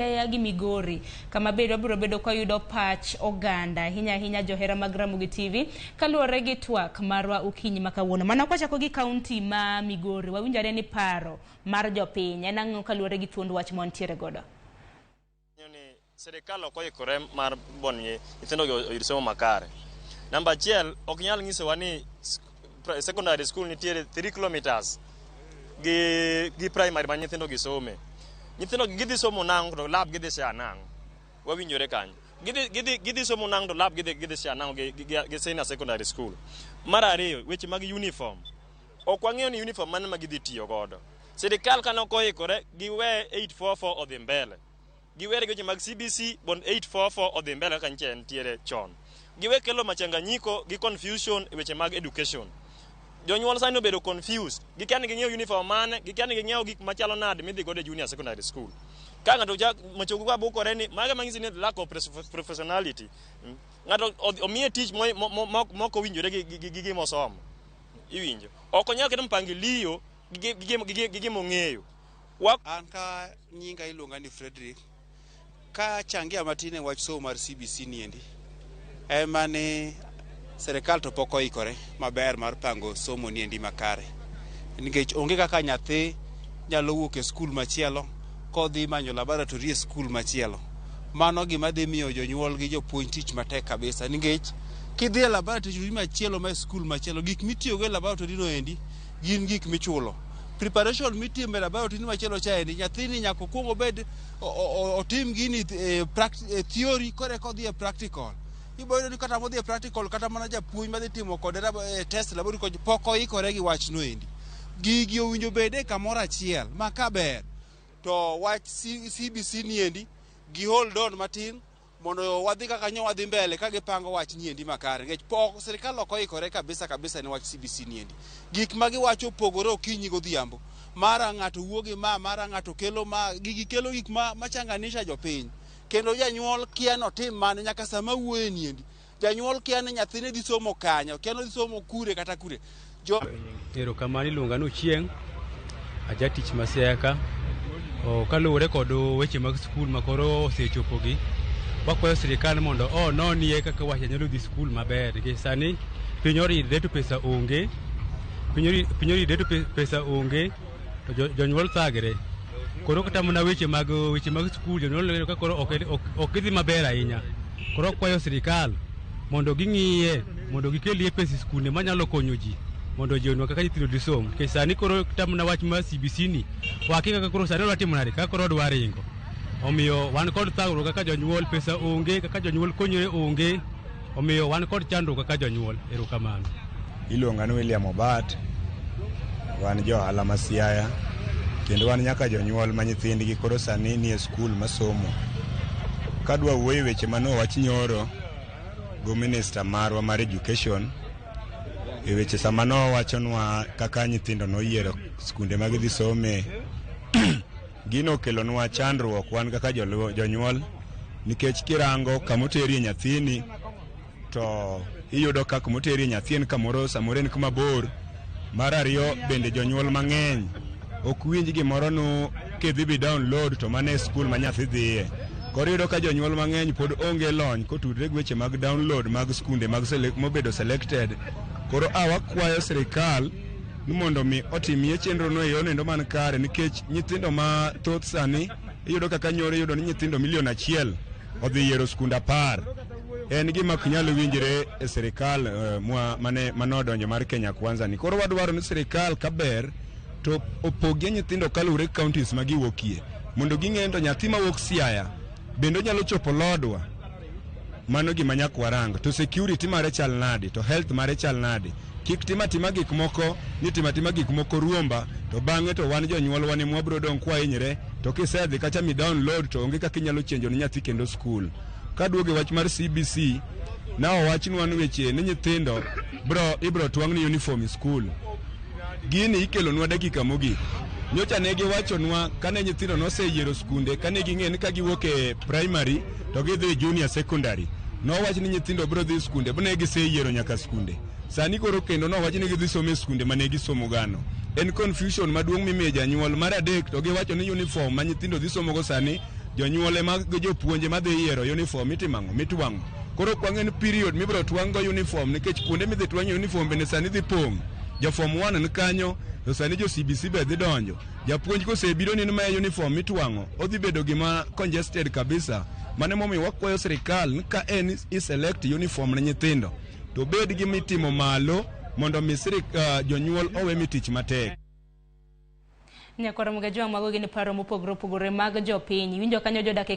Siaya gi Migori kama bende wabiro bedo ka wayudo pach oganda ahinya ahinya johera mag Ramogi TV kaluwore gi twak marwa okinyi ma kawuono. Mana kwachako gi kaunti ma Migori, wawinjo ane ni paro mar jopiny en ang'o kaluwore gi thuond wach ma wantiere godo. Ni sirikal ok oikore mar mondo nyithindo gi oyud somo makare. Namba achiel, ok nyal nyisowa ni secondary school nitiere 3 kilometers gi primary ma nyithindo gi some. Nyithindo gi gidhi somo nang'o to lab gidhi share nang'o? Wawinjore kanyo. Gidhi somo nang'o to lab gidhi share nang'o gi senior secondary school. Mar ariyo, weche mag uniform. Ok wang'eyo ni uniform mane ma gidhi tiyo godo. Sirikal kane ok oikore, giwe 844 odhi mbele. Giwere gi weche mag CBC mondo 844 odhi mbele kaka nyicha entiere chon. Giwe kelo machanganyiko gi confusion e weche mag education. Jonyuol sani obedo confused. Gikia ni ging'iew uniform mane, gikia ni ging'iew gik machalo nade midhi godo e junior secondary school. Ka ng'ato machogu ka bukore ni mago ema nyisi ni lack of professionality. Ng'ato omiye tich mok owinjore gi gima osomo. Iwinjo. Ok onyal keto mpangilio gi gima ong'eyo. An ka nyinga iluonga ni Frederick. Ka changia matin e wach somo mar CBC niendi, ema ni serikal to pok oikore maber mar pango somo niendi makare. Nikech onge kaka nyathi nyalo wuok e skul machielo kodhi manyo laboratory e skul machielo. Mano gima dhi miyo jonyuol gi jopuonj tich matek kabisa nikech kidhi e laboratory machielo ma e skul machielo, gik mitiyogo e laboratory no endi gin gik michulo. Preparation mitimo e laboratory machielo cha endi, nyathini nyaka okuong obed otim gini e theory kore kodhi e practical. Ibo yudo ni kata modhi e practical kata mana japuonj madhi timo kode test laboratory pok oikore gi wachno endi. Gigi owinjo bede kamoro achiel ma kaber to wach CBC ni endi gi hold on matin mondo wadhi kaka nyo wadhi mbele ka gipango wach niendi makare nikech pok sirikal ok oikore kabisa kabisa ne wach CBC niendi. Gik ma giwacho opogore okinyi godhiambo. Mara ng'ato wuo gi ma, mara ng'ato kelo ma, gigi kelo gik machanganisha jopiny. Kendo janyuol kia notim mane nyaka sama wuoye niendi. Janyuol kia ni nyathine dhi somo kanye, kia ni odhi somo kure kata kure. Erokamano, iluonga ni Ochieng', ajatich ma Siaya ka. Kaluwore kod weche mag skul ma koro osechopogi, wakwayo sirikal mondo ononie kaka wach nyalo dhi skul maber nikech sani piny oridre to pesa onge, piny oridre to pesa onge to jonyuol thagre. Koro kata mana weche mag skul jonyuol neno ka koro ok gidhi maber ahinya. Koro wakwayo sirikal mondo ging'iye mondo gikelie pesa e skunde manyalo konyo ji mondo ji onwa kaka nyithindo dhi som. Nikech sani koro kata mana wach mar CBC ni wakia kaka koro sani odwa timo nade kaka koro odwa ringo. Omiyo wan kod thagruok kaka jonyuol, pesa onge, kaka jonyuol konyore onge. Omiyo wan kod chandruok kaka jonyuol. Erokamano. Iluonga ni William Obat, wan jo ohala ma Siaya, kendo wan nyaka jonyuol ma nyithindgi koro sani nie skul masomo. Kadwa wuoyo e weche mane owach nyoro go minister marwa mar education e weche sama nowachonwa kaka nyithindo noyiero skunde ma gidhi some, gino okelonwa chandruok wan kaka jonyuol nikech kirango kamoterie nyathini to iyudo ka kumoterie nyathi en kamoro samoro en kuma bor. Mar ariyo bende jonyuol mang'eny ok winj gimoro nu kidhi bi download to mano e skul ma nyathi dhiye. Koro iyudo ka jonyuol mang'eny pod onge lony kotudre gi weche mag download mag skunde mag mobedo selected. Koro a wakwayo sirikal ni mondo mi otimie chenro no e yorno endo man kare nikech nyithindo ma thoth sani iyudo kaka nyoro iyudo ni nyithindo milion 1 odhi yiero skund 10. En gima ok nyal winjre e sirikal mane odonjo mar Kenya Kwanza ni. Koro wadwaro ni sirikal kaber to opogie nyithindo kaluwore gi counties ma giwuokie mondo ging'e to nyathi mawuok Siaya bende onyalo chopo Lodwa. Mano gima nyaka warang. To security mare chal nade? To health mare chal nade? Kik tim atima gik moko ni tim atima gik moko ruomba to bang'e to wan jonyuol wan ema wabiro dong' kwahinyre to kisedhi kacha mi download to onge kaka inyalo chenjo ne nyathi kendo skul. Kaduogo e wach mar CBC, na owachnwa ni weche ni nyithindo ibro twang' ni uniform e skul. Gini ikelonwa dakika mogik. Nyocha ne giwachonwa kane nyithindo noseyiero skunde, kane ging'e ni ka giwuok e primary to gidhi junior secondary. Nowach ni nyithindo biro dhi skunde, ne giseyiero nyaka skunde. Sani koro kendo nowach ni gidhi somo e skunde mane gisomo gano. En confusion maduong' mimiyo janyuol. Mar adek to giwacho ni uniform ma nyithindo dhi somogo sani, Jonyuol ema gi jopuonje madhi yiero uniform itimo ang'o mitwang'o. Koro ok wang'e ni period mibiro twang' go uniform nikech kuonde midhi twang'e uniform bende sani dhi pong'. Jo form 1 ni kanyo to sani jo CBC be dhi donjo. Japuonj kosebiro ni ma uniform mitwang'o odhi bedo gima congested kabisa. Mano emomiyo wakwayo sirikal ni ka en i select uniform ne nyithindo to bed gi mitimo malo mondo mi jonyuol owe mi tich matek. Nyakwar Ramogi Ajwang', mago gin paro mopogore opogore mag jopiny. Iwinjo kanyo jodak e